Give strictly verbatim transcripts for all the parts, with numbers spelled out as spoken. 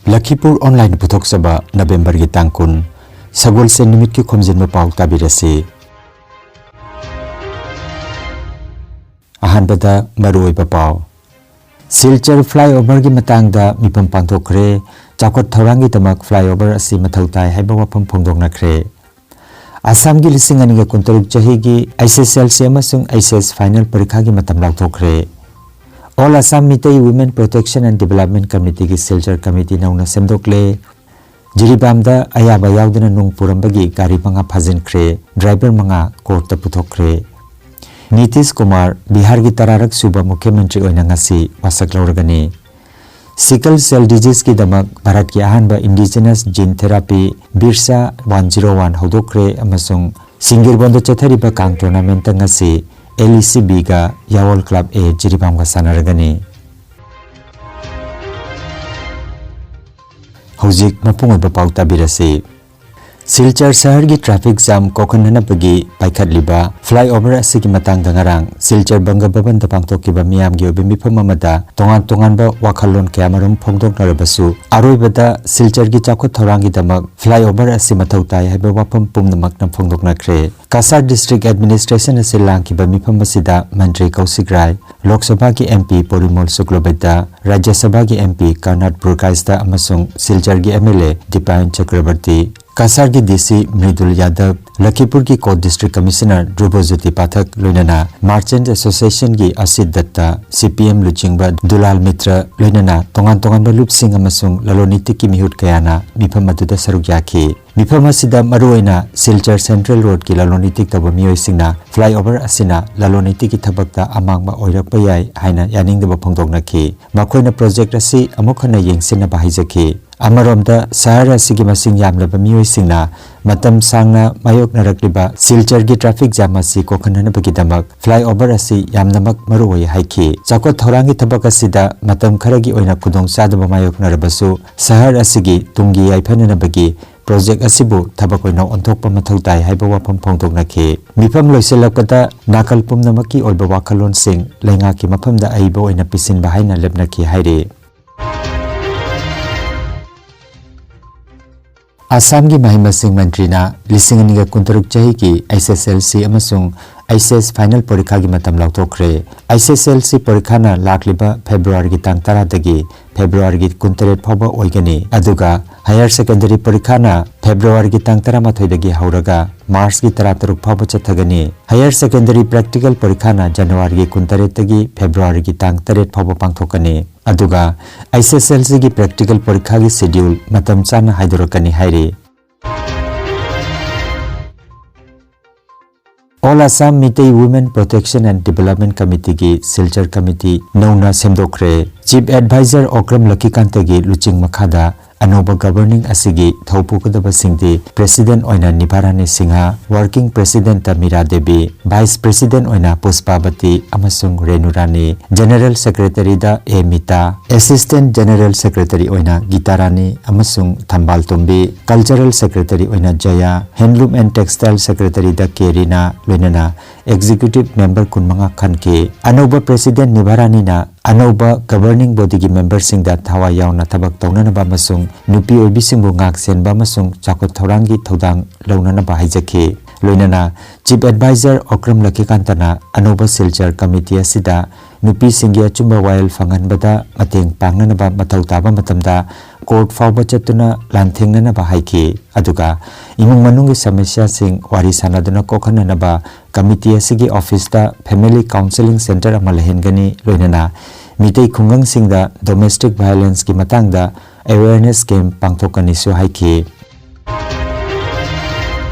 ꯂꯈꯤꯄꯨꯔ online ꯄꯨꯊꯣꯛꯆꯕ ꯅꯕꯦꯝꯕꯔꯒꯤ ꯇꯥꯡ ꯀꯨꯟ, ꯁꯒꯣꯜꯁꯦꯟ ꯅꯨꯃꯤꯠꯀꯤ ꯈꯣꯝꯖꯤꯟꯕ ꯄꯥꯎ ꯇꯥꯕꯤꯔꯁꯤ꯫ ꯑꯍꯥꯟꯕꯗ ꯃꯔꯨꯑꯣꯏꯕ ꯄꯥꯎ꯫ ꯁꯤꯜꯆꯔ flyover ꯒꯤ ꯃꯇꯥꯡꯗ ꯃꯤꯐꯝ ꯄꯥꯡꯊꯣꯛꯈ꯭ꯔꯦ꯫ ꯆꯥꯎꯈꯠ ꯊꯧꯔꯥꯡꯒꯤꯗꯃꯛ flyover ꯑꯁꯤ ꯃꯊꯧ ꯇꯥꯏ ꯍꯥꯏꯕ ꯋꯥꯐꯝ ꯐꯣꯡꯗꯣꯛꯅꯈ꯭ꯔꯦ꯫ ꯑꯁꯥꯝꯒꯤ ꯂꯤꯁꯤꯡ ꯑꯅꯤꯒ ꯀꯨꯟꯇꯔꯨꯛ ꯆꯍꯤꯒꯤ H S L C ꯑꯃꯁꯨꯡ H S S final ꯄꯔꯤꯈꯥꯒꯤ ꯃꯇꯝ ꯂꯥꯎꯊꯣꯛꯈ꯭ꯔꯦ꯫ All Assam Meitei Women Protection and Development Committee ꯒꯤ ꯁꯤꯜꯆꯔ committee ꯅꯧꯅ ꯁꯦꯝꯗꯣꯛꯂꯦ꯫ ꯖꯤꯔꯤꯕꯥꯝꯗ ꯑꯌꯥꯕ ꯌꯥꯎꯗꯅ ꯅꯨꯡ ꯄꯨꯔꯝꯕꯒꯤ ꯒꯥꯔꯤ ꯃꯉꯥ ꯐꯥꯖꯤꯟꯈ꯭ꯔꯦ꯫ Driver ꯃꯉꯥ court ꯇ ꯄꯨꯊꯣꯛꯈ꯭ꯔꯦ꯫ ꯅꯤꯇꯤꯁ ꯀꯨꯃꯥꯔ ꯕꯤꯍꯥꯔꯒꯤ ꯇꯔꯥꯔꯛ ꯁꯨꯕ ꯃꯨꯈ꯭ꯌ ꯃꯟꯇ꯭ꯔꯤ ꯑꯣꯏꯅ ꯉꯁꯤ ꯋꯥꯁꯛ ꯂꯧꯔꯒꯅꯤ꯫ Sickle cell disease ꯀꯤꯗꯃꯛ ꯚꯥꯔꯠꯀꯤ ꯑꯍꯥꯟꯕ indigenous gene therapy Birsa one zero one ꯍꯧꯗꯣꯛꯈ꯭ꯔꯦ ꯑꯃꯁꯨꯡ ꯁꯤꯡꯒꯤꯔꯕꯣꯟꯗ ꯆꯠꯊꯔꯤꯕ ꯀꯥꯡ tournament ꯇ ꯉꯁꯤ L E C B ꯒ ꯌꯥꯋꯜ club A ꯖꯤꯔꯤꯕꯥꯝꯒ ꯁꯥꯟꯅꯔꯒꯅꯤ꯫ ꯍꯧꯖꯤꯛ ꯃꯄꯨꯡ ꯑꯣꯏꯕ ꯄꯥꯎ ꯇꯥꯕꯤꯔꯁꯤ꯫ ꯁꯤꯜꯆꯔ ꯁꯍꯔꯒꯤ traffic jam ꯀꯣꯛꯍꯟꯅꯅꯕꯒꯤ ꯄꯥꯏꯈꯠꯂꯤꯕ flyover ꯑꯁꯤꯒꯤ ꯃꯇꯥꯡꯗ ꯉꯔꯥꯡ ꯁꯤꯜꯆꯔ ꯕꯪꯒ ꯚꯕꯟꯗ ꯄꯥꯡꯊꯣꯛꯈꯤꯕ ꯃꯤꯌꯥꯝꯒꯤ ꯑꯣꯏꯕ ꯃꯤꯐꯝ ꯑꯃꯗ ꯇꯣꯉꯥꯟ ꯇꯣꯉꯥꯟꯕ ꯋꯥꯈꯜꯂꯣꯟ ꯀꯌꯥꯃꯔꯨꯝ ꯐꯣꯡꯗꯣꯛꯅꯔꯕꯁꯨ, ꯑꯔꯣꯏꯕꯗ ꯁꯤꯜꯆꯔꯒꯤ ꯆꯥꯎꯈꯠ ꯊꯧꯔꯥꯡꯒꯤꯗꯃꯛ flyover ꯑꯁꯤ ꯃꯊꯧ ꯇꯥꯏ ꯍꯥꯏꯕ ꯋꯥꯐꯝ ꯄꯨꯝꯅꯃꯛꯅ ꯐꯣꯡꯗꯣꯛꯅꯈ꯭ꯔꯦ꯫ ꯀꯁꯥꯔ district administration ꯑꯁꯤ ꯂꯥꯡꯈꯤꯕ ꯃꯤꯐꯝ ꯑꯁꯤꯗ ꯃꯟꯇ꯭ꯔꯤ ꯀꯧꯁꯤꯛ ꯔꯥꯏ, ꯂꯣꯛ ꯁꯚꯥꯒꯤ M P ꯄꯣꯔꯤꯃꯣꯜ ꯁꯨꯀ꯭ꯂꯣꯕꯩꯗ꯭ꯌ, ꯔꯥꯖ꯭ꯌ ꯁꯚꯥꯒꯤ M P ꯀꯔꯅꯥꯠ ꯄꯨꯔꯀꯥꯏꯁꯇ ꯑꯃꯁꯨꯡ ꯁꯤꯜꯆꯔꯒꯤ M L A ꯗꯤꯄꯥꯌꯟ ꯆꯀ꯭ꯔꯕꯔꯇꯤ, ꯀꯁꯥꯔꯒꯤ D C ꯃ꯭ꯔꯤꯗꯨꯜ ꯌꯥꯗꯕ, ꯂꯈꯤꯄꯨꯔꯒꯤ co district commissioner ꯙ꯭ꯔꯨꯕꯖꯣꯇꯤ ꯄꯥꯊꯛ, ꯂꯣꯏꯅꯅ Merchant Association ꯒꯤ ꯑꯁꯤꯠ ꯗꯠꯇ, C P M ꯂꯨꯆꯤꯡꯕ ꯗꯨꯂꯥꯜ ꯃꯤꯇ꯭ꯔ, ꯂꯣꯏꯅꯅ ꯇꯣꯉꯥꯟ ꯇꯣꯉꯥꯟꯕ ꯂꯨꯞꯁꯤꯡ ꯑꯃꯁꯨꯡ ꯂꯂꯣꯟ ꯏꯇꯤꯛꯀꯤ ꯃꯤꯍꯨꯠ ꯀꯌꯥꯅ ꯃꯤꯐꯝ ꯑꯗꯨꯗ ꯁꯔꯨꯛ ꯌꯥꯈꯤ꯫ ꯃꯤꯐꯝ ꯑꯁꯤꯗ ꯃꯔꯨꯑꯣꯏꯅ ꯁꯤꯜꯆꯔ Central Road ꯀꯤ ꯂꯂꯣꯟ ꯏꯇꯤꯛ ꯇꯧꯕ ꯃꯤꯑꯣꯏꯁꯤꯡꯅ flyover ꯑꯁꯤꯅ ꯂꯂꯣꯟ ꯏꯇꯤꯛꯀꯤ ꯊꯕꯛꯇ ꯑꯃꯥꯡꯕ ꯑꯣꯏꯔꯛꯄ ꯌꯥꯏ ꯍꯥꯏꯅ ꯌꯥꯅꯤꯡꯗꯕ ꯐꯣꯡꯗꯣꯛꯅꯈꯤ꯫ ꯃꯈꯣꯏꯅ project ꯑꯁꯤ ꯑꯃꯨꯛ ꯍꯟꯅ ꯌꯦꯡꯁꯤꯟꯅꯕ ꯍꯥꯏꯖꯈꯤ꯫ ꯑꯃꯔꯣꯝꯗ, ꯁꯍꯔ ꯑꯁꯤꯒꯤ ꯃꯁꯤꯡ ꯌꯥꯝꯂꯕ ꯃꯤꯑꯣꯏꯁꯤꯡꯅ ꯃꯇꯝ ꯁꯥꯡꯅ ꯃꯥꯌꯣꯛꯅꯔꯛꯂꯤꯕ ꯁꯤꯜꯆꯔꯒꯤ traffic jam ꯑꯁꯤ ꯀꯣꯛꯍꯟꯅꯅꯕꯒꯤꯗꯃꯛ flyover ꯑꯁꯤ ꯌꯥꯝꯅꯃꯛ ꯃꯔꯨꯑꯣꯏ ꯍꯥꯏꯈꯤ꯫ ꯆꯥꯎꯈꯠ ꯊꯧꯔꯥꯡꯒꯤ ꯊꯕꯛ ꯑꯁꯤꯗ ꯃꯇꯝ ꯈꯔꯒꯤ ꯑꯣꯏꯅ ꯈꯨꯗꯣꯡꯆꯥꯗꯕ ꯃꯥꯌꯣꯛꯅꯔꯕꯁꯨ, ꯁꯍꯔ ꯑꯁꯤꯒꯤ ꯇꯨꯡꯒꯤ ꯌꯥꯏꯐꯅꯅꯕꯒꯤ project ꯑꯁꯤꯕꯨ ꯊꯕꯛ ꯑꯣꯏꯅ ꯑꯣꯟꯊꯣꯛꯄ ꯃꯊꯧ ꯇꯥꯏ ꯍꯥꯏꯕ ꯋꯥꯐꯝ ꯐꯣꯡꯗꯣꯛꯅꯈꯤ꯫ ꯃꯤꯐꯝ ꯂꯣꯏꯁꯤꯜꯂꯛꯄꯗ ꯅꯥꯀꯜ ꯄꯨꯝꯅꯃꯛꯀꯤ ꯑꯣꯏꯕ ꯋꯥꯈꯜꯂꯣꯟꯁꯤꯡ ꯂꯩꯉꯥꯛꯀꯤ ꯃꯐꯝꯗ ꯑꯏꯕ ꯑꯣꯏꯅ ꯄꯤꯁꯤꯟꯕ ꯍꯥꯏꯅ ꯂꯦꯞꯅꯈꯤ ꯍꯥꯏꯔꯤ꯫ ꯑꯁꯥꯝꯒꯤ ꯃꯍꯩ ꯃꯁꯤꯡ ꯃꯟꯇ꯭ꯔꯤꯅ ꯂꯤꯁꯤꯡ ꯑꯅꯤꯒ ꯀꯨꯟꯇꯔꯨꯛ ꯆꯍꯤꯒꯤ H S L C ꯑꯃꯁꯨꯡ H S Final ꯄꯔꯤꯈꯥꯒꯤ ꯃꯇꯝ ꯂꯥꯎꯊꯣꯛꯈ꯭ꯔꯦ꯫ H S L C ꯄꯔꯤꯈꯥꯅ ꯂꯥꯛꯂꯤꯕ ꯐꯦꯕ꯭ꯔꯨꯋꯥꯔꯤꯒꯤ ꯇꯥꯡ ꯇꯔꯥꯗꯒꯤ ꯐꯦꯕ꯭ꯔꯨꯋꯥꯔꯤꯒꯤ ꯀꯨꯟꯇꯔꯦꯠ ꯐꯥꯎꯕ ꯑꯣꯏꯒꯅꯤ꯫ ꯑꯗꯨꯒ Higher Secondary ꯄꯔꯤꯈꯥꯅ ꯐꯦꯕ꯭ꯔꯨꯋꯥꯔꯤꯒꯤ ꯇꯥꯡ ꯇꯔꯥꯃꯥꯊꯣꯏꯗꯒꯤ ꯍꯧꯔꯒ ꯃꯥꯔꯆꯀꯤ ꯇꯔꯥꯇꯔꯨꯛ ꯐꯥꯎꯕ ꯆꯠꯊꯒꯅꯤ꯫ Higher Secondary Practical ꯄꯔꯤꯈꯥꯅ ꯖꯅꯋꯥꯔꯤꯒꯤ ꯀꯨꯟꯇꯔꯦꯠꯇꯒꯤ ꯐꯦꯕ꯭ꯔꯨꯋꯥꯔꯤꯒꯤ ꯇꯥꯡ ꯇꯔꯦꯠ ꯐꯥꯎꯕ ꯄꯥꯡꯊꯣꯛꯀꯅꯤ꯫ ꯑꯗꯨꯒ H S L Cꯒꯤ practical ꯄꯔꯤꯈꯥꯒꯤ schedule ꯃꯇꯝ ꯆꯥꯅ ꯍꯥꯏꯗꯣꯔꯛꯀꯅꯤ ꯍꯥꯏꯔꯤ꯫ All Assam Meitei Women Protection and Development Committeeꯒꯤ Silchar committee ꯅꯧꯅ ꯁꯦꯝꯗꯣꯛꯈ꯭ꯔꯦ꯫ Chief Advisor ꯑꯣꯀ꯭ꯔꯝ ꯂꯛꯈꯤꯀꯥꯟꯇꯒꯤ ꯂꯨꯆꯤꯡ ꯃꯈꯥꯗ ꯑꯅꯧꯕ governing ꯑꯁꯤꯒꯤ ꯊꯧ ꯄꯨꯒꯗꯕꯁꯤꯡꯗꯤ President ꯑꯣꯏꯅ ꯅꯤꯚꯥꯔꯥꯅꯤ ꯁꯤꯡꯍ, Working Presidentꯇ ꯃꯤꯔꯥ ꯗꯦꯕꯤ, Vice President ꯑꯣꯏꯅ ꯄꯨꯁꯄꯥꯕꯇꯤ ꯑꯃꯁꯨꯡ ꯔꯦꯅꯨ ꯔꯥꯅꯤ, General Secretaryꯗ ꯑꯦ ꯃꯤꯇꯥ, Assistant General Secretary ꯑꯣꯏꯅ ꯒꯤꯇꯥ ꯔꯥꯅꯤ ꯑꯃꯁꯨꯡ ꯊꯝꯕꯥꯜ ꯇꯣꯝꯕꯤ, Cultural Secretary ꯑꯣꯏꯅ ꯖꯌꯥ, Handloom and Textile Secretaryꯗ ꯀꯦ ꯔꯤꯅꯥ, ꯂꯣꯏꯅꯅ Executive Member ꯀꯨꯟꯃꯉꯥ ꯈꯟꯈꯤ꯫ ꯑꯅꯧꯕ President ꯅꯤꯚꯥꯔꯥꯅꯤꯅ ꯑꯅꯧꯕ governing bodyꯒꯤ memberꯁꯤꯡꯗ ꯊꯋꯥꯏ ꯌꯥꯎꯅ ꯊꯕꯛ ꯇꯧꯅꯅꯕ ꯑꯃꯁꯨꯡ ꯅꯨꯄꯤ ꯑꯣꯏꯕꯤꯁꯤꯡꯕꯨ ꯉꯥꯛ ꯁꯦꯟꯕ ꯑꯃꯁꯨꯡ ꯆꯥꯎꯈꯠ ꯊꯧꯔꯥꯡꯒꯤ ꯊꯧꯗꯥꯡ ꯂꯧꯅꯅꯕ ꯍꯥꯏꯖꯈꯤ꯫ ꯂꯣꯏꯅꯅ Chief Advisor ꯑꯣꯀ꯭ꯔꯝ ꯂꯛꯈꯤꯀꯥꯟꯇꯅ ꯑꯅꯧꯕ ꯁꯤꯜꯆꯔ committee ꯑꯁꯤꯗ ꯅꯨꯄꯤꯁꯤꯡꯒꯤ ꯑꯆꯨꯝꯕ ꯋꯥꯌꯦꯜ ꯐꯪꯍꯟꯕꯗ ꯃꯇꯦꯡ ꯄꯥꯡꯅꯅꯕ ꯃꯊꯧ ꯇꯥꯕ ꯃꯇꯝꯗ court ꯐꯥꯎꯕ ꯆꯠꯇꯨꯅ ꯂꯥꯟꯊꯦꯡꯅꯅꯕ ꯍꯥꯏꯈꯤ꯫ ꯑꯗꯨꯒ ꯏꯃꯨꯡ ꯃꯅꯨꯡꯒꯤ ꯁꯃꯁ꯭ꯌꯥꯁꯤꯡ ꯋꯥꯔꯤ ꯁꯥꯅꯗꯨꯅ ꯀꯣꯛꯍꯟꯅꯅꯕ committee ꯑꯁꯤꯒꯤ officeꯇ Family Counselling Centre ꯑꯃ ꯂꯩꯍꯟꯒꯅꯤ꯫ ꯂꯣꯏꯅꯅ ꯃꯤꯇꯩ ꯈꯨꯡꯒꯪꯁꯤꯡꯗ domestic violenceꯀꯤ ꯃꯇꯥꯡꯗ awareness camp ꯄꯥꯡꯊꯣꯛꯀꯅꯤꯁꯨ ꯍꯥꯏꯈꯤ꯫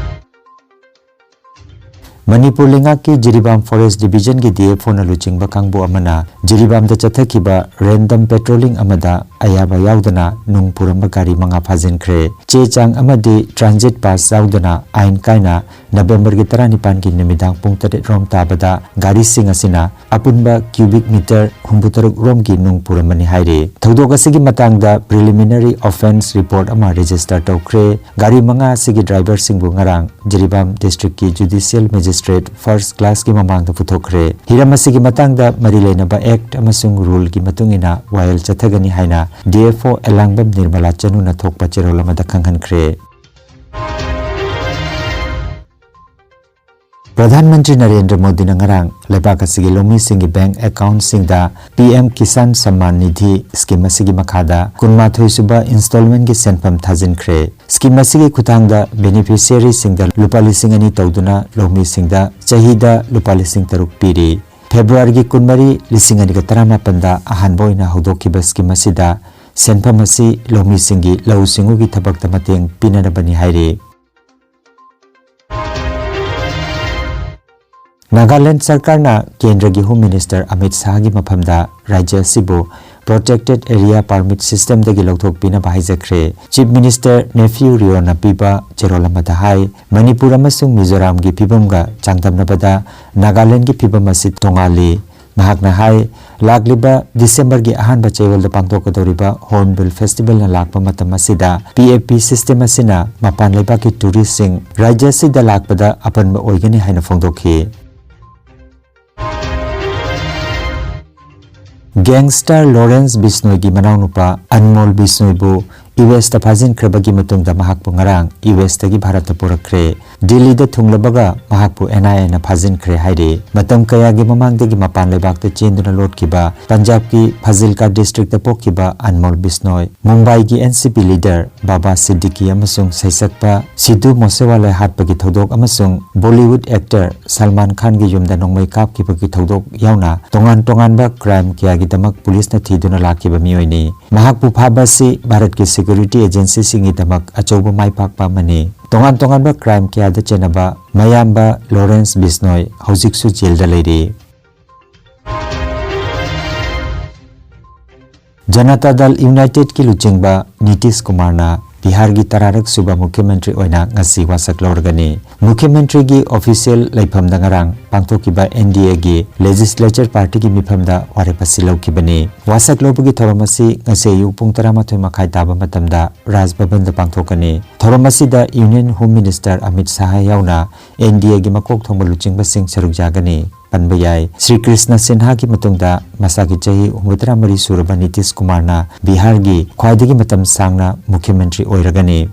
ꯃꯅꯤꯄꯨꯔ ꯂꯩꯉꯥꯛꯀꯤ ꯖꯤꯔꯤꯕꯥꯝ Forest Divisionꯒꯤ D F Oꯅ ꯂꯨꯆꯤꯡꯕ ꯀꯥꯡꯕꯨ ꯑꯃꯅ ꯖꯤꯔꯤꯕꯥꯝꯗ ꯆꯠꯊꯈꯤꯕ random patrolling ꯑꯃꯗ ꯑꯌꯥꯕ ꯌꯥꯎꯗꯅ ꯅꯨꯡ ꯄꯨꯔꯝꯕ ꯒꯥꯔꯤ ꯃꯉꯥ ꯐꯥꯖꯤꯟꯈ꯭ꯔꯦ꯫ ꯆꯦ ꯆꯥꯡ ꯑꯃꯗꯤ transit pass ꯌꯥꯎꯗꯅ ꯑꯥꯏꯟ ꯀꯥꯏꯅ ꯅꯕꯦꯝꯕꯔꯒꯤ ꯇꯔꯥꯅꯤꯄꯥꯟꯒꯤ ꯅꯨꯃꯤꯗꯥꯡ ꯄꯨꯡ ꯇꯔꯦꯠ ꯔꯣꯝ ꯇꯥꯕꯗ ꯒꯥꯔꯤꯁꯤꯡ ꯑꯁꯤꯅ ꯑꯄꯨꯟꯕ cubic meter ꯍꯨꯝꯐꯨꯇꯔꯨꯛ ꯔꯣꯝꯒꯤ ꯅꯨꯡ ꯄꯨꯔꯝꯕꯅꯤ ꯍꯥꯏꯔꯤ꯫ ꯊꯧꯗꯣꯛ ꯑꯁꯤꯒꯤ ꯃꯇꯥꯡꯗ preliminary offence report ꯑꯃ register ꯇꯧꯈ꯭ꯔꯦ꯫ ꯒꯥꯔꯤ ꯃꯉꯥ ꯑꯁꯤꯒꯤ driverꯁꯤꯡꯕꯨ ꯉꯔꯥꯡ ꯖꯤꯔꯤꯕꯥꯝ districtꯀꯤ Judicial Magistrate first classꯀꯤ ꯃꯃꯥꯡꯗ ꯄꯨꯊꯣꯛꯈ꯭ꯔꯦ꯫ ꯍꯤꯔꯝ ꯑꯁꯤꯒꯤ ꯃꯇꯥꯡꯗ ꯃꯔꯤ ꯂꯩꯅꯕ act ꯑꯃꯁꯨꯡ ruleꯒꯤ ꯃꯇꯨꯡ ꯏꯟꯅ ꯋꯥꯌꯦꯜ ꯆꯠꯊꯒꯅꯤ ꯍꯥꯏꯅ D F O ꯑꯦꯂꯥꯡꯕꯝ ꯅꯤꯔꯃꯂꯥ ꯆꯅꯨꯅ ꯊꯣꯛꯄ ꯆꯦꯔꯣꯜ ꯑꯃꯗ ꯈꯪꯍꯟꯈ꯭ꯔꯦ꯫ ꯄ꯭ꯔꯙꯥꯟ ꯃꯟꯇ꯭ꯔꯤ ꯅꯔꯦꯟꯗ꯭ꯔ ꯃꯣꯗꯤꯅ ꯉꯔꯥꯡ ꯂꯩꯕꯥꯛ ꯑꯁꯤꯒꯤ ꯂꯧꯃꯤꯁꯤꯡꯒꯤ ꯕꯦꯡꯛ ꯑꯦꯀꯥꯎꯟꯠꯁꯤꯡꯗ P M Kisan Samman Nidhi scheme ꯑꯁꯤꯒꯤ ꯃꯈꯥꯗ ꯀꯨꯟꯃꯥꯊꯣꯏ ꯁꯨꯕ ꯏꯟꯁꯇꯣꯜꯃꯦꯟꯠꯀꯤ ꯁꯦꯟꯐꯝ ꯊꯥꯖꯤꯟꯈ꯭ꯔꯦ꯫ ꯁ꯭ꯀꯤꯝ ꯑꯁꯤꯒꯤ ꯈꯨꯠꯊꯥꯡꯗ ꯕꯦꯅꯤꯐꯤꯁꯤꯌꯔꯤꯁꯤꯡꯗ ꯂꯨꯄꯥ ꯂꯤꯁꯤꯡ ꯑꯅꯤ ꯇꯧꯗꯨꯅ ꯂꯧꯃꯤꯁꯤꯡꯗ ꯆꯍꯤꯗ ꯂꯨꯄꯥ ꯂꯤꯁꯤꯡ ꯇꯔꯨꯛ ꯄꯤꯔꯤ꯫ ꯐꯦꯕ꯭ꯔꯨꯋꯥꯔꯤꯒꯤ ꯀꯨꯟꯃꯔꯤ, ꯂꯤꯁꯤꯡ ꯑꯅꯤꯒ ꯇꯔꯥꯃꯥꯄꯟꯗ ꯑꯍꯥꯟꯕ ꯑꯣꯏꯅ ꯍꯧꯗꯣꯛꯈꯤꯕ ꯁ꯭ꯀꯤꯝ ꯑꯁꯤꯗ ꯁꯦꯟꯐꯝ ꯑꯁꯤ ꯂꯧꯃꯤꯁꯤꯡꯒꯤ ꯂꯧꯎ ꯁꯤꯡꯎꯒꯤ ꯊꯕꯛꯇ ꯃꯇꯦꯡ ꯄꯤꯅꯅꯕꯅꯤ ꯍꯥꯏꯔꯤ꯫ ꯅꯥꯒꯥꯂꯦꯟꯗ ꯁꯔꯀꯥꯔꯅ ꯀꯦꯟꯗ꯭ꯔꯒꯤ ꯍꯣꯝ ꯃꯤꯅꯤꯁꯇꯔ ꯑꯃꯤꯠ ꯁꯥꯍꯒꯤ ꯃꯐꯝꯗ ꯔꯥꯖ꯭ꯌ ꯑꯁꯤꯕꯨ ꯄ꯭ꯔꯣꯇꯦꯛꯇꯦꯗ ꯑꯦꯔꯤꯌꯥ ꯄꯔꯃꯤꯠ ꯁꯤꯁꯇꯦꯝꯗꯒꯤ ꯂꯧꯊꯣꯛꯄꯤꯅꯕ ꯍꯥꯏꯖꯈ꯭ꯔꯦ꯫ ꯆꯤꯐ ꯃꯤꯅꯤꯁꯇꯔ ꯅꯦꯐꯤꯌꯨ ꯔꯤꯑꯣꯅ ꯄꯤꯕ ꯆꯦꯔꯣꯜ ꯑꯃꯗ ꯍꯥꯏ, ꯃꯅꯤꯄꯨꯔ ꯑꯃꯁꯨꯡ ꯃꯤꯖꯣꯔꯥꯝꯒꯤ ꯐꯤꯕꯝꯒ ꯆꯥꯡꯗꯝꯅꯕꯗ ꯅꯥꯒꯥꯂꯦꯟꯗꯒꯤ ꯐꯤꯕꯝ ꯑꯁꯤ ꯇꯣꯉꯥꯜꯂꯤ꯫ ꯃꯍꯥꯛꯅ ꯍꯥꯏ, ꯂꯥꯛꯂꯤꯕ ꯗꯤꯁꯦꯝꯕꯔꯒꯤ ꯑꯍꯥꯟꯕ ꯆꯌꯣꯜꯗ ꯄꯥꯡꯊꯣꯛꯀꯗꯧꯔꯤꯕ ꯍꯣꯔꯟꯕꯤꯜ ꯐꯦꯁꯇꯤꯚꯦꯜꯅ ꯂꯥꯛꯄ ꯃꯇꯝ ꯑꯁꯤꯗ ꯄꯤ ꯑꯦ ꯄꯤ ꯁꯤꯁꯇꯦꯝ ꯑꯁꯤꯅ ꯃꯄꯥꯟ ꯂꯩꯕꯥꯛꯀꯤ ꯇꯨꯔꯤꯁꯁꯤꯡ ꯔꯥꯖ꯭ꯌ ꯑꯁꯤꯗ ꯂꯥꯛꯄꯗ ꯑꯄꯟꯕ ꯑꯣꯏꯒꯅꯤ ꯍꯥꯏꯅ ꯐꯣꯡꯗꯣꯛꯈꯤ꯫ ꯒꯦꯡꯁꯇꯔ ꯂꯣꯔꯦꯟꯁ ꯕꯤꯁꯅꯣꯏꯒꯤ ꯃꯅꯥꯎꯅꯨꯄꯥ ꯑꯟꯃꯣꯜ ꯕꯤꯁꯅꯣꯏꯕꯨ ꯌꯨ ꯑꯦꯁꯇ ꯐꯥꯖꯤꯟꯈ꯭ꯔꯕꯒꯤ ꯃꯇꯨꯡꯗ ꯃꯍꯥꯛꯄꯨ ꯉꯔꯥꯡ ꯌꯨ ꯑꯦꯁꯇꯒꯤ ꯚꯥꯔꯠꯇ ꯄꯨꯔꯛꯈ꯭ꯔꯦ꯫ ꯗꯤꯜꯂꯤꯗ ꯊꯨꯡꯂꯕꯒ ꯃꯍꯥꯛꯄꯨ ꯑꯦꯟ ꯑꯥꯏ ꯑꯦꯅ ꯐꯥꯖꯤꯟꯈ꯭ꯔꯦ ꯍꯥꯏꯔꯤ꯫ ꯃꯇꯝ ꯀꯌꯥꯒꯤ ꯃꯃꯥꯡꯗꯒꯤ ꯃꯄꯥꯟ ꯂꯩꯕꯥꯛꯇ ꯆꯦꯟꯗꯨꯅ ꯂꯣꯠꯈꯤꯕ ꯄꯟꯖꯥꯕꯀꯤ ꯐꯥꯖꯤꯜꯀꯥ ꯗꯤꯁꯇ꯭ꯔꯤꯛꯇ ꯄꯣꯛꯈꯤꯕ ꯑꯟꯃꯣꯜ ꯕꯤꯁꯅꯣꯏ, ꯃꯨꯝꯕꯥꯏꯒꯤ ꯑꯦꯟ ꯁꯤ ꯄꯤ ꯂꯤꯗꯔ ꯕꯥꯕꯥ ꯁꯤꯗꯤꯀꯤ ꯑꯃꯁꯨꯡ ꯁꯩꯁꯛꯄ ꯁꯤꯙꯨ ꯃꯣꯁꯦꯋꯥꯂꯥ ꯍꯥꯠꯄꯒꯤ ꯊꯧꯗꯣꯛ ꯑꯃꯁꯨꯡ ꯕꯣꯂꯤꯋꯨꯗ ꯑꯦꯛꯇꯔ ꯁꯜꯃꯥꯟ ꯈꯥꯟꯒꯤ ꯌꯨꯝꯗ ꯅꯣꯡꯃꯩ ꯀꯥꯞꯈꯤꯕꯒꯤ ꯊꯧꯗꯣꯛ ꯌꯥꯎꯅ ꯇꯣꯉꯥꯟ ꯇꯣꯉꯥꯟꯕ ꯀ꯭ꯔꯥꯏꯝ ꯀꯌꯥꯒꯤꯗꯃꯛ ꯄꯨꯂꯤꯁꯅ ꯊꯤꯗꯨꯅ ꯂꯥꯛꯈꯤꯕ ꯃꯤꯑꯣꯏꯅꯤ꯫ ꯃꯍꯥꯛꯄꯨ ꯐꯥꯕ ꯑꯁꯤ ꯚꯥꯔꯠꯀꯤ ꯁꯦꯀ꯭ꯌꯨꯔꯤꯇꯤ ꯑꯦꯖꯦꯟꯁꯤꯁꯤꯡꯒꯤꯗꯃꯛ ꯑꯆꯧꯕ ꯃꯥꯏꯄꯥꯛꯄ ꯑꯃꯅꯤ꯫ ꯇꯣꯉꯥꯟ ꯇꯣꯉꯥꯟꯕ ꯀ꯭ꯔꯥꯏꯝ ꯀꯌꯥꯗ ꯆꯦꯟꯅꯕ ꯃꯌꯥꯝꯕ ꯂꯣꯔꯦꯟꯁ ꯕꯤꯁꯅꯣꯏ ꯍꯧꯖꯤꯛꯁꯨ ꯖꯦꯜꯗ ꯂꯩꯔꯤ꯫ ꯖꯅꯇꯥ ꯗꯜ ꯌꯨꯅꯥꯏꯇꯦꯗꯀꯤ ꯂꯨꯆꯤꯡꯕ ꯅꯤꯇꯤꯁ ꯀꯨꯃꯥꯔꯅ ꯕꯤꯍꯥꯔꯒꯤ ꯇꯔꯥꯔꯛ ꯁꯨꯕ ꯃꯨꯈ꯭ꯌ ꯃꯟꯇ꯭ꯔꯤ ꯑꯣꯏꯅ ꯉꯁꯤ ꯋꯥꯁꯛ ꯂꯧꯔꯒꯅꯤ꯫ ꯃꯨꯈ꯭ꯌ ꯃꯟꯇ꯭ꯔꯤꯒꯤ ꯑꯣꯐꯤꯁꯤꯌꯦꯜ ꯂꯩꯐꯝꯗ ꯉꯔꯥꯡ ꯄꯥꯡꯊꯣꯛꯈꯤꯕ ꯑꯦꯟ ꯗꯤ ꯑꯦꯒꯤ ꯂꯦꯖꯤꯁꯂꯦꯆꯔ ꯄꯥꯔꯇꯤꯒꯤ ꯃꯤꯐꯝꯗ ꯋꯥꯔꯦꯞ ꯑꯁꯤ ꯂꯧꯈꯤꯕꯅꯤ꯫ ꯋꯥꯁꯛ ꯂꯧꯕꯒꯤ ꯊꯧꯔꯝ ꯑꯁꯤ ꯉꯁꯤ ꯑꯌꯨꯛ ꯄꯨꯡ ꯇꯔꯥꯃꯥꯊꯣꯏ ꯃꯈꯥꯏ ꯇꯥꯕ ꯃꯇꯝꯗ ꯔꯥꯖ ꯚꯕꯟꯗ ꯄꯥꯡꯊꯣꯛꯀꯅꯤ꯫ ꯊꯧꯔꯝ ꯑꯁꯤꯗ union home minister Amit Shah ꯌꯥꯎꯅ ꯑꯦꯟ ꯗꯤ ꯑꯦꯒꯤ ꯃꯀꯣꯛ ꯊꯣꯡꯕ ꯂꯨꯆꯤꯡꯕꯁꯤꯡ ꯁꯔꯨꯛ ꯌꯥꯒꯅꯤ꯫ ꯄꯟꯕ ꯌꯥꯏ꯫ ꯁ꯭ꯔꯤ ꯀ꯭ꯔꯤꯁꯅ ꯁꯤꯟꯍꯥꯒꯤ ꯃꯇꯨꯡꯗ ꯃꯁꯥꯒꯤ ꯆꯍꯤ ꯍꯨꯝꯐꯨꯇꯔꯥ ꯃꯔꯤ ꯁꯨꯔꯕ ꯅꯤꯇꯤꯁ ꯀꯨꯃꯥꯔꯅ ꯕꯤꯍꯥꯔꯒꯤ ꯈ꯭ꯋꯥꯏꯗꯒꯤ ꯃꯇꯝ ꯁꯥꯡꯅ ꯃꯨꯈ꯭ꯌ ꯃꯟꯇ꯭ꯔꯤ ꯑꯣꯏꯔꯒꯅꯤ꯫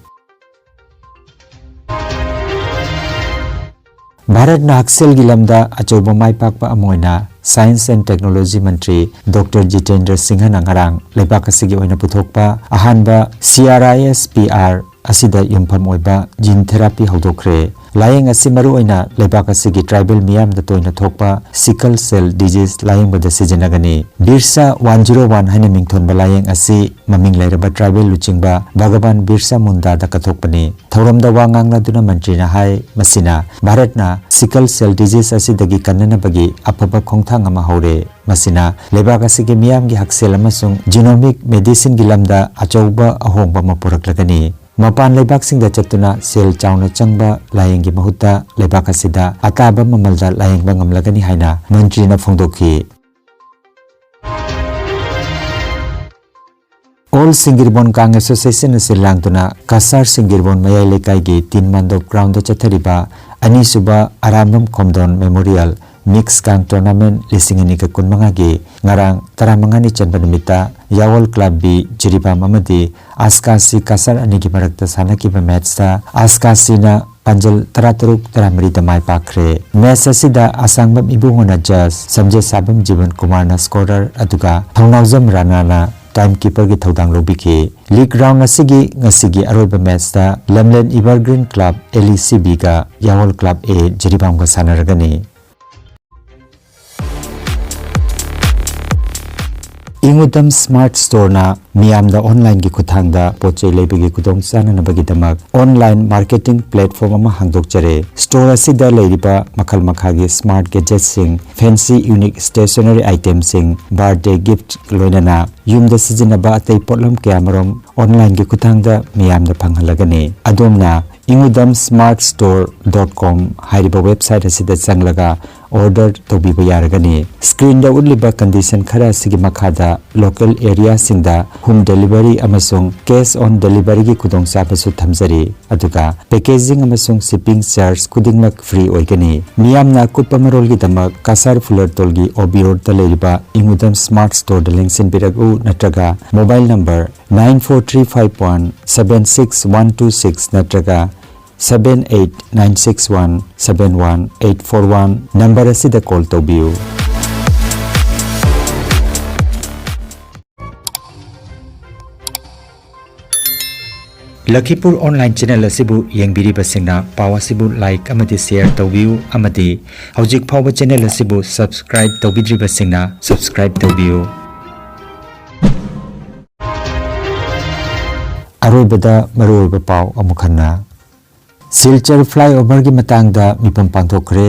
ꯚꯥꯔꯠꯅ ꯍꯛꯁꯦꯜꯒꯤ ꯂꯝꯗ ꯑꯆꯧꯕ ꯃꯥꯏ ꯄꯥꯛꯄ ꯑꯃ ꯑꯣꯏꯅ Science and Technology Mantri doctor Jitendra ꯁꯤꯡꯍꯅ ꯉꯔꯥꯡ ꯂꯩꯕꯥꯛ ꯑꯁꯤꯒꯤ ꯑꯣꯏꯅ ꯄꯨꯊꯣꯛꯄ ꯑꯍꯥꯟꯕ C R I S P R ꯑꯁꯤꯗ ꯌꯨꯝꯐꯝ ꯑꯣꯏꯕ gene therapy ꯍꯧꯗꯣꯛꯈ꯭ꯔꯦ꯫ ꯂꯥꯌꯦꯡ ꯑꯁꯤ ꯃꯔꯨꯑꯣꯏꯅ ꯂꯩꯕꯥꯛ ꯑꯁꯤꯒꯤ tribal ꯃꯤꯌꯥꯝꯗ ꯇꯣꯏꯅ ꯊꯣꯛꯄ sickle cell disease ꯂꯥꯌꯦꯡꯕꯗ ꯁꯤꯖꯤꯟꯅꯒꯅꯤ꯫ ꯕꯤꯔꯁꯥ one zero one ꯍꯥꯏꯅ ꯃꯤꯡꯊꯣꯟꯕ ꯂꯥꯌꯦꯡ ꯑꯁꯤ ꯃꯃꯤꯡ ꯂꯩꯔꯕ tribal ꯂꯨꯆꯤꯡꯕ ꯚꯒꯕꯥꯟ ꯕꯤꯔꯁꯥ ꯃꯨꯟꯗꯥꯗ ꯀꯠꯊꯣꯛꯄꯅꯤ꯫ ꯊꯧꯔꯝꯗ ꯋꯥ ꯉꯥꯡꯂꯗꯨꯅ ꯃꯟꯇ꯭ꯔꯤꯅ ꯍꯥꯏ, ꯃꯁꯤꯅ ꯚꯥꯔꯠꯅ sickle cell disease ꯑꯁꯤꯗꯒꯤ ꯀꯟꯅꯅꯕꯒꯤ ꯑꯐꯕ ꯈꯣꯡꯊꯥꯡ ꯑꯃ ꯍꯧꯔꯦ꯫ ꯃꯁꯤꯅ ꯂꯩꯕꯥꯛ ꯑꯁꯤꯒꯤ ꯃꯤꯌꯥꯝꯒꯤ ꯍꯛꯁꯦꯜ ꯑꯃꯁꯨꯡ genomic medicineꯒꯤ ꯂꯝꯗ ꯑꯆꯧꯕ ꯑꯍꯣꯡꯕ ꯑꯃ ꯄꯨꯔꯛꯂꯒꯅꯤ꯫ ꯃꯄꯥꯟ ꯂꯩꯕꯥꯛꯁꯤꯡꯗ ꯆꯠꯇꯨꯅ ꯁꯦꯜ ꯆꯥꯎꯅ ꯆꯪꯕ ꯂꯥꯌꯦꯡꯒꯤ ꯃꯍꯨꯠꯇ ꯂꯩꯕꯥꯛ ꯑꯁꯤꯗ ꯑꯇꯥꯕ ꯃꯃꯜꯗ ꯂꯥꯌꯦꯡꯕ ꯉꯝꯂꯒꯅꯤ ꯍꯥꯏꯅ ꯃꯟꯇ꯭ꯔꯤꯅ ꯐꯣꯡꯗꯣꯛꯈꯤ꯫ All ꯁꯤꯡꯒꯤꯔꯕꯣꯟ ꯀꯥꯡ Association ꯑꯁꯤ ꯂꯥꯡꯗꯨꯅ ꯀꯁꯥꯔ ꯁꯤꯡꯒꯤꯔꯕꯣꯟ ꯃꯌꯥꯏ ꯂꯩꯀꯥꯏꯒꯤ ꯇꯤꯟ ꯃꯥꯟꯗꯣꯞ groundꯗ ꯆꯠꯊꯔꯤꯕ ꯑꯅꯤꯁꯨꯕ ꯑꯔꯥꯝꯕꯝ ꯈꯣꯝꯗꯣꯟ Memorial Mix ꯀꯥꯡ Tournament ꯂꯤꯁꯤꯡ ꯑꯅꯤꯒ ꯀꯨꯟꯃꯉꯥꯒꯤ ꯉꯔꯥꯡ ꯇꯔꯥꯃꯉꯥꯅꯤ ꯆꯟꯕ ꯅꯨꯃꯤꯠꯇ ꯌꯥꯋꯜ Club B ꯖꯤꯔꯤꯕꯥꯝ ꯑꯃꯗꯤ ꯑꯁꯀꯥꯁꯤ ꯀꯁꯥꯔ ꯑꯅꯤꯒꯤ ꯃꯔꯛꯇ ꯁꯥꯟꯅꯈꯤꯕ matchꯇ ꯑꯁꯀꯥꯁꯤꯅ ꯄꯥꯟꯖꯜ ꯇꯔꯥꯇꯔꯨꯛ ꯇꯔꯥꯃꯔꯤꯗ ꯃꯥꯏ ꯄꯥꯛꯈ꯭ꯔꯦ꯫ Match ꯑꯁꯤꯗ ꯑꯁꯥꯡꯕꯝ ꯏꯕꯨꯡꯉꯣꯅ judge, ꯁꯝꯖꯦꯠꯁꯥꯕꯝ ꯖꯤꯕꯟ ꯀꯨꯃꯥꯔꯅ scorer, ꯑꯗꯨꯒ ꯊꯧꯅꯥꯎꯖꯝ ꯔꯥꯅꯥꯅ timekeeperꯒꯤ ꯊꯧꯗꯥꯡ ꯂꯧꯕꯤꯈꯤ꯫ League round ꯑꯁꯤꯒꯤ ꯉꯁꯤꯒꯤ ꯑꯔꯣꯏꯕ matchꯇ ꯂꯝꯂꯦꯟ Evergreen Club L E C Bꯒ ꯌꯥꯋꯜ Club A ꯖꯤꯔꯤꯕꯥꯝꯒ ꯁꯥꯟꯅꯔꯒꯅꯤ꯫ ꯏꯪꯎꯗꯝ Smart Storeꯅ ꯃꯤꯌꯥꯝꯗ onlineꯒꯤ ꯈꯨꯠꯊꯥꯡꯗ ꯄꯣꯠ ꯆꯩ ꯂꯩꯕꯒꯤ ꯈꯨꯗꯣꯡ ꯆꯥꯅꯅꯕꯒꯤꯗꯃꯛ online marketing platform ꯑꯃ ꯍꯥꯡꯗꯣꯛꯆꯔꯦ꯫ Store ꯑꯁꯤꯗ ꯂꯩꯔꯤꯕ ꯃꯈꯜ ꯃꯈꯥꯒꯤ smart gadgetsꯁꯤꯡ, fancy unique stationery itemꯁꯤꯡ, birthday gift ꯂꯣꯏꯅꯅ ꯌꯨꯝꯗ ꯁꯤꯖꯤꯟꯅꯕ ꯑꯇꯩ ꯄꯣꯠꯂꯝ ꯀꯌꯥꯃꯔꯨꯝ onlineꯒꯤ ꯈꯨꯠꯊꯥꯡꯗ ꯃꯤꯌꯥꯝꯗ ꯐꯪꯍꯜꯂꯒꯅꯤ꯫ ꯑꯗꯣꯝꯅ ꯏꯪꯎꯗꯝ smart store dot com ꯍꯥꯏꯔꯤꯕ website ꯑꯁꯤꯗ ꯆꯪꯂꯒ order ꯇꯧꯕꯤꯕ ꯌꯥꯔꯒꯅꯤ꯫ Screenꯗ ꯎꯠꯂꯤꯕ condition ꯈꯔ ꯑꯁꯤꯒꯤ ꯃꯈꯥꯗ local areaꯁꯤꯡꯗ home delivery ꯑꯃꯁꯨꯡ cash on deliveryꯒꯤ ꯈꯨꯗꯣꯡꯆꯥꯕꯁꯨ ꯊꯝꯖꯔꯤ꯫ ꯑꯗꯨꯒ packaging ꯑꯃꯁꯨꯡ shipping charge ꯈꯨꯗꯤꯡꯃꯛ free ꯑꯣꯏꯒꯅꯤ꯫ ꯃꯤꯌꯥꯝꯅ ꯑꯀꯨꯞꯄ ꯃꯔꯣꯜꯒꯤꯗꯃꯛ ꯀꯁꯥꯔ ꯐꯨꯂꯔꯇꯣꯜꯒꯤ O B Roadꯇ ꯂꯩꯔꯤꯕ ꯏꯪꯎꯗꯝ Smart Storeꯗ ꯂꯦꯡꯁꯤꯟꯕꯤꯔꯛꯎ ꯅꯠꯇ꯭ꯔꯒ mobile number nine four three five one seven six one two six ꯅꯠꯇ꯭ꯔꯒ seven eight nine six one seven one eight four one number ꯑꯁꯤꯗ call ꯇꯧꯕꯤꯌꯨ꯫ ꯂꯈꯤꯄꯨꯔ online channel ꯑꯁꯤꯕꯨ ꯌꯦꯡꯕꯤꯔꯤꯕꯁꯤꯡꯅ ꯄꯥꯎ ꯑꯁꯤꯕꯨ like ꯑꯃꯗꯤ share ꯇꯧꯕꯤꯌꯨ ꯑꯃꯗꯤ ꯍꯧꯖꯤꯛ ꯐꯥꯎꯕ channel ꯑꯁꯤꯕꯨ subscribe ꯇꯧꯕꯤꯗ꯭ꯔꯤꯕꯁꯤꯡꯅ subscribe ꯇꯧꯕꯤꯌꯨ꯫ ꯑꯔꯣꯏꯕꯗ ꯃꯔꯨꯑꯣꯏꯕ ꯄꯥꯎ ꯑꯃꯨꯛ ꯍꯟꯅ꯫ ꯁꯤꯜꯆꯔ flyover ꯒꯤ ꯃꯇꯥꯡꯗ ꯃꯤꯐꯝ ꯄꯥꯡꯊꯣꯛꯈ꯭ꯔꯦ꯫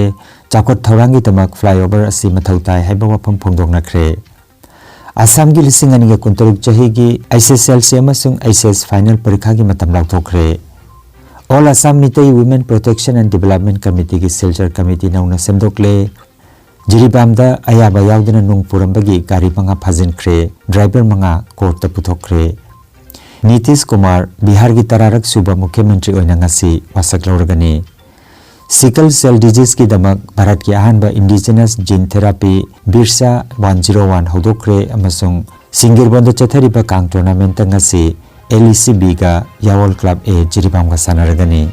ꯆꯥꯎꯈꯠ ꯊꯧꯔꯥꯡꯒꯤꯗꯃꯛ flyover ꯑꯁꯤ ꯃꯊꯧ ꯇꯥꯏ ꯍꯥꯏꯕ ꯋꯥꯐꯝ ꯐꯣꯡꯗꯣꯛꯅꯈ꯭ꯔꯦ꯫ ꯑꯁꯥꯝꯒꯤ ꯂꯤꯁꯤꯡ ꯑꯅꯤꯒ ꯀꯨꯟꯇꯔꯨꯛ ꯆꯍꯤꯒꯤ HSLC ꯑꯃꯁꯨꯡ HS final ꯄꯔꯤꯈꯥꯒꯤ ꯃꯇꯝ ꯂꯥꯎꯊꯣꯛꯈ꯭ꯔꯦ꯫ All Assam Meitei Women Protection and Development Committee ꯒꯤ ꯁꯤꯜꯆꯔ committee ꯅꯧꯅ ꯁꯦꯝꯗꯣꯛꯂꯦ꯫ ꯖꯤꯔꯤꯕꯥꯝꯗ ꯑꯌꯥꯕ ꯌꯥꯎꯗꯅ ꯅꯨꯡ ꯄꯨꯔꯝꯕꯒꯤ ꯒꯥꯔꯤ ꯃꯉꯥ ꯐꯥꯖꯤꯟꯈ꯭ꯔꯦ꯫ Driver ꯃꯉꯥ court ꯇ ꯄꯨꯊꯣꯛꯈ꯭ꯔꯦ꯫ ꯅꯤꯇꯤꯁ ꯀꯨꯃꯥꯔ ꯕꯤꯍꯥꯔꯒꯤ ꯇꯔꯥꯔꯛ ꯁꯨꯕ ꯃꯨꯈ꯭ꯌ ꯃꯟꯇ꯭ꯔꯤ ꯑꯣꯏꯅ ꯉꯁꯤ ꯋꯥꯁꯛ ꯂꯧꯔꯒꯅꯤ꯫ Sickle cell disease ꯀꯤꯗꯃꯛ ꯚꯥꯔꯠꯀꯤ ꯑꯍꯥꯟꯕ indigenous gene therapy BIRSA one zero one ꯍꯧꯗꯣꯛꯈ꯭ꯔꯦ ꯑꯃꯁꯨꯡ ꯁꯤꯡꯒꯤꯔꯕꯣꯟꯗ ꯆꯠꯊꯔꯤꯕ ꯀꯥꯡ tournament ꯇ ꯉꯁꯤ LECB ꯒ ꯌꯥꯋꯜ Club A ꯖꯤꯔꯤꯕꯥꯝꯒ ꯁꯥꯟꯅꯔꯒꯅꯤ꯫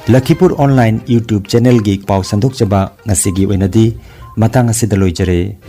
ꯂꯈꯤꯄꯨꯔ online YouTube channel ꯒꯤ ꯄꯥꯎ ꯁꯟꯗꯣꯛꯆꯕ ꯉꯁꯤꯒꯤ ꯑꯣꯏꯅꯗꯤ ꯃꯇꯥꯡ ꯑꯁꯤꯗ ꯂꯣꯏꯖꯔꯦ꯫